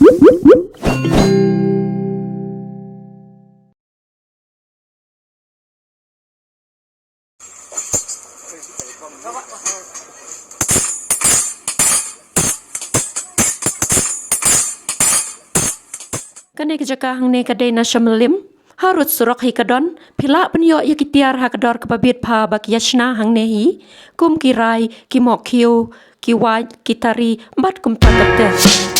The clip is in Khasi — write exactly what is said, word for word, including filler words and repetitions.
Kane ka jaka hangne ka dei na Shamlim. Harud surok hi ka don, phi lah pynïoh ïa ki tiar ha ka dor kaba bit pha ba ki ïa shna hangne hi, kum ki rai, ki mohkhiew, ki wait, ki tari, bad kumta ter ter.